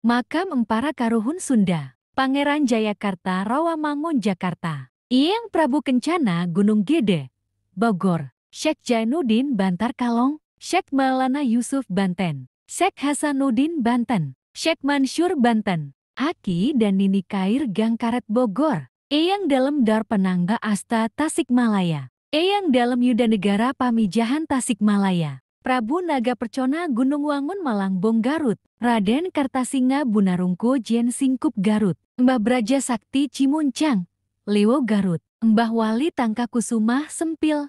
Makam Empara Karuhun Sunda, Pangeran Jayakarta Rawamangun Jakarta, Iyang Prabu Kencana Gunung Gede, Bogor, Syekh Jainuddin Bantar Kalong, Syekh Maulana Yusuf Banten, Syekh Hasanuddin Banten, Syekh Mansur Banten, Aki dan Nini Kair Gang Karet Bogor, Eyang Dalem Dar Penangga Asta Tasikmalaya, Eyang Dalem Yudanegara Pamijahan Tasikmalaya, Prabu Naga Percona Gunung Wangun Malangbong Garut, Raden Kartasinga Bunarungku Jen Singkup Garut, Mbah Braja Sakti Cimuncang, Lewo Garut, Mbah Wali Tangka Kusumah Sempil,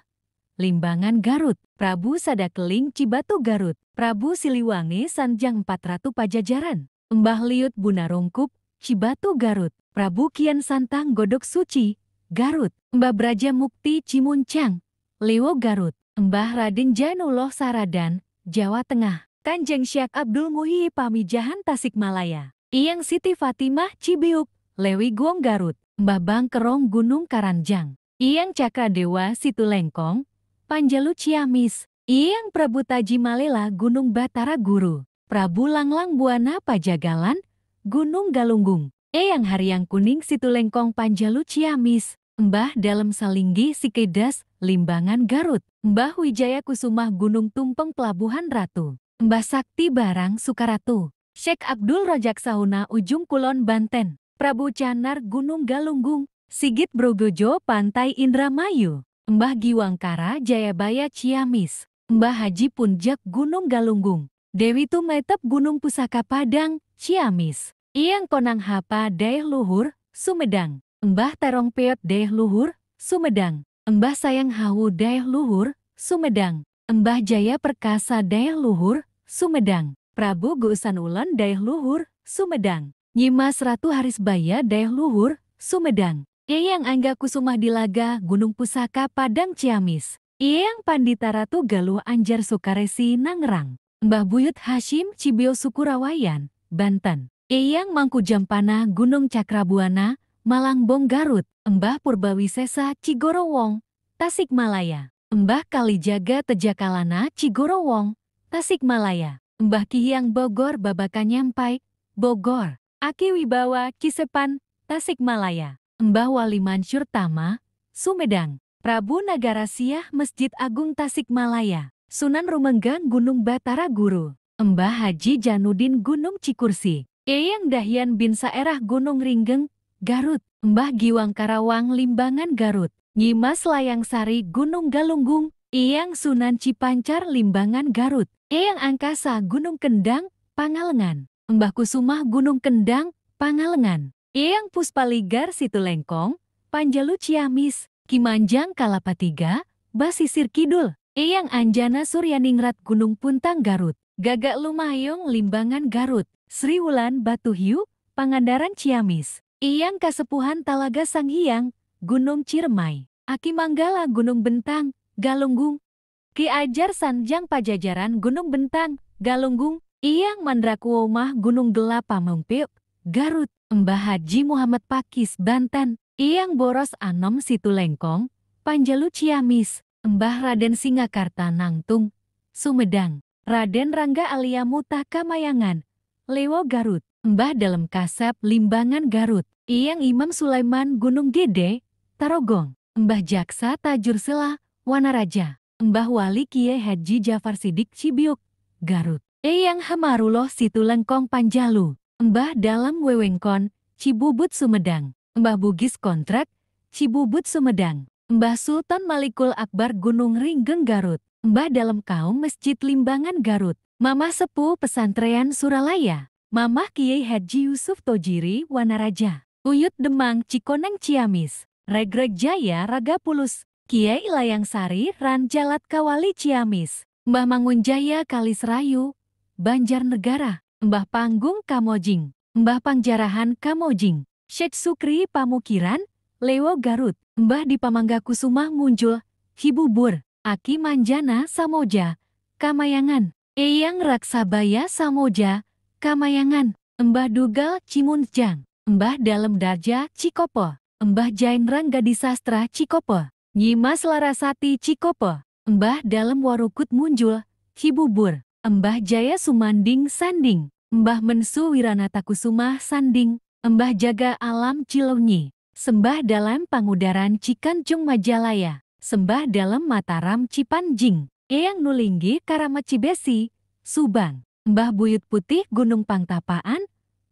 Limbangan Garut, Prabu Sadakeling Cibatu Garut, Prabu Siliwangi Sanjang Empat Ratu Pajajaran, Mbah Liut Bunarungkup, Cibatu Garut, Prabu Kian Santang Godok Suci, Garut, Mbah Braja Mukti Cimuncang, Lewo Garut, Mbah Raden Januloh Saradan, Jawa Tengah, Kanjeng Syekh Abdul Muhyi Pamijahan Tasikmalaya, Iyang Siti Fatimah Cibiuk, Lewi Guong Garut, Mbah Bangkerong Gunung Karanjang, Iyang Cakradewa Situlengkong, Panjalu Ciamis, Iyang Prabu Taji Malela Gunung Batara Guru, Prabu Langlang Buana Pajagalan, Gunung Galunggung, Eyang Hariang Kuning Situlengkong Panjalu Ciamis, Mbah Dalem Salinggi Sikedas, Limbangan Garut, Mbah Wijaya Kusumah Gunung Tumpeng Pelabuhan Ratu, Mbah Sakti Barang Sukaratu, Syekh Abdul Rojak Sahuna Ujung Kulon Banten, Prabu Canar Gunung Galunggung, Sigit Brogojo Pantai Indramayu, Mbah Giwangkara Jayabaya Ciamis, Mbah Haji Punjak Gunung Galunggung, Dewi Tumetep Gunung Pusaka Padang, Ciamis, Iyang Konang Hapa Daeh Luhur, Sumedang, Mbah Terong Peot Daeh Luhur, Sumedang, Mbah Sayang Hawu Daeh Luhur, Sumedang, Mbah Jaya Perkasa Daeh Luhur, Sumedang, Prabu Geusan Ulan Daeh Luhur, Sumedang, Nyimas Ratu Harisbaya Daeh Luhur, Sumedang, Eyang Angga Kusumah Dilaga Gunung Pusaka Padang Ciamis, Eyang Pandita Ratu Galuh Anjar Sukaresi Nangrang, Mbah Buyut Hashim Cibeo Sukurawayan, Banten, Eyang Mangku Jampana Gunung Cakrabuana, Malangbong Garut, Mbah Purbawisesa Cigorowong, Tasikmalaya, Mbah Kalijaga Tejakalana Cigorowong, Tasikmalaya, Mbah Kihyang Bogor Babakan Nyampai, Bogor, Aki Wibawa Cisepan, Tasikmalaya, Mbah Wali Mansur Tama, Sumedang, Prabu Nagara Siah Masjid Agung Tasikmalaya, Sunan Rumenggang Gunung Batara Guru, Mbah Haji Janudin Gunung Cikursi, Eyang Dahyan bin Saerah Gunung Ringgeng, Garut, Mbah Giwang Karawang Limbangan Garut, Nyimas Layang Sari Gunung Galunggung, Iyang Sunan Cipancar Limbangan Garut, Eyang Angkasa Gunung Kendang, Pangalengan, Mbah Kusumah Gunung Kendang, Pangalengan, Eyang Puspaligar Situlengkong, Panjalu Ciamis, Kimanjang Kalapa Tiga, Basisir Kidul, Eyang Anjana Suryaningrat Gunung Puntang Garut, Gagak Lumayung Limbangan Garut, Sri Wulan Batu Hiu, Pangandaran Ciamis, Iyang Kasepuhan Talaga Sanghyang, Gunung Ciremai, Aki Manggala Gunung Bentang, Galunggung, Ki Ajar Sanjang Pajajaran Gunung Bentang, Galunggung, Iyang Mandrakuomah Gunung Gelap Pamengpeuk, Garut, Mbah Haji Muhammad Pakis Banten, Iyang Boros Anom Situlengkong, Panjalu Ciamis, Mbah Raden Singakarta Nangtung, Sumedang, Raden Rangga Alia Muta Kamayangan, Lewo Garut, Mbah Dalem Kasep Limbangan Garut, Iyang Imam Sulaiman Gunung Gede, Tarogong, Mbah Jaksa Tajur Sela, Wanaraja, Mbah Wali Kiai Haji Jafar Sidik Cibiuk, Garut, Eyang Hamaruloh Situlengkong Panjalu, Mbah Dalam Wewengkon, Cibubut Sumedang, Mbah Bugis Kontrak, Cibubut Sumedang, Mbah Sultan Malikul Akbar Gunung Ringgeng Garut, Mbah Dalem Kaum Masjid Limbangan Garut, Mamah Sepuh Pesantren Suralaya, Mamah Kiai Haji Yusuf Tojiri Wanaraja, Uyut Demang Cikoneng Ciamis, Regreg Jaya Raga Pulus, Kiai Layang Sari Ranjalat Kawali Ciamis, Mbah Mangunjaya Kalisrayu, Banjarnegara, Mbah Panggung Kamojing, Mbah Pangjarahan Kamojing, Syekh Sukri Pamukiran, Lewo Garut, Mbah Dipamangga Kusumah Munjul, Cibubur, Aki Manjana Samoja, Kamayangan, Eyang Raksabaya Samoja, Kamayangan, Mbah Dugal Cimunjang, Mbah Dalem Darja Cikopo, Mbah Jain Rangga Disastra Cikopo, Nyimas Larasati Cikopo, Mbah Dalem Warukut Munjul, Cibubur, Mbah Jaya Sumanding Sanding, Mbah Mensu Wiranatakusumah Sanding, Mbah Jaga Alam Cileunyi, Sembah Dalam Pangudaran Cikancung Majalaya, Sembah Dalam Mataram Cipanjing, Eyang Nulinggi Karamat Cibesi, Subang, Mbah Buyut Putih Gunung Pangtapaan,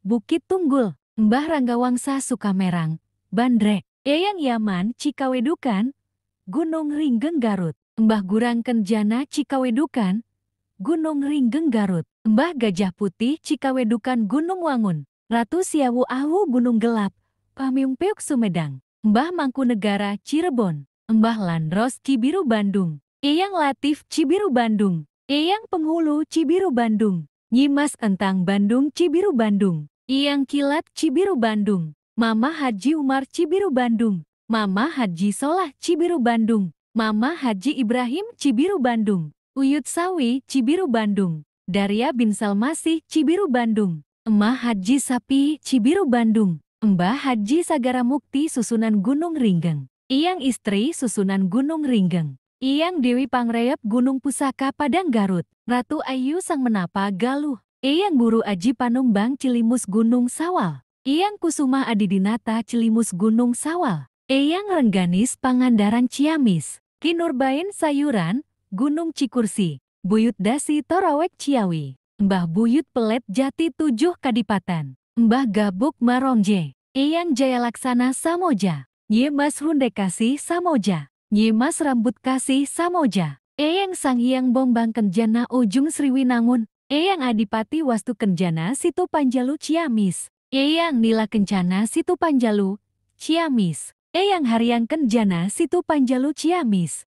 Bukit Tunggul, Mbah Ranggawangsa Sukamerang, Bandrek, Eyang Yaman Cikawedukan, Gunung Ringgeng Garut, Mbah Gurang Kenjana Cikawedukan, Gunung Ringgeng Garut, Mbah Gajah Putih Cikawedukan Gunung Wangun, Ratu Siawu Awu Gunung Gelap, Pamiungpeuk Sumedang, Mbah Mangkunegara Cirebon, Mbah Landros Cibiru Bandung, Eyang Latif Cibiru Bandung, Eyang Penghulu Cibiru Bandung, Nyimas Entang Bandung Cibiru Bandung, Eyang Kilat Cibiru Bandung, Mama Haji Umar Cibiru Bandung, Mama Haji Solah Cibiru Bandung, Mama Haji Ibrahim Cibiru Bandung, Uyut Sawi Cibiru Bandung, Daria bin Salmasih Cibiru Bandung, Emah Haji Sapi Cibiru Bandung, Mbah Haji Sagara Mukti Susunan Gunung Ringgeng, Eyang Istri Susunan Gunung Ringgeng, Eyang Dewi Pangreyep Gunung Pusaka Padang Garut, Ratu Ayu Sang Menapa Galuh, Eyang Guru Aji Panumbang Cilimus Gunung Sawal, Eyang Kusuma Adidinata Cilimus Gunung Sawal, Eyang Rengganis Pangandaran Ciamis, Kinurbain Sayuran, Gunung Cikursi, Buyut Dasi Torawek Ciawi, Mbah Buyut Pelet Jati Tujuh Kadipaten, Mbah Gabuk Marongje, Eyang Jayalaksana Samoja, Nyimas Hundekasih Samoja, Nyimas Rambut Kasih Samoja, Eyang Sanghyang Bombang Kenjana Ujung Sriwinangun, Eyang Adipati Wastu Kenjana Situ Panjalu Ciamis, Eyang Nila Kencana Situ Panjalu, Ciamis, Eyang Haryang Kenjana Situ Panjalu Ciamis,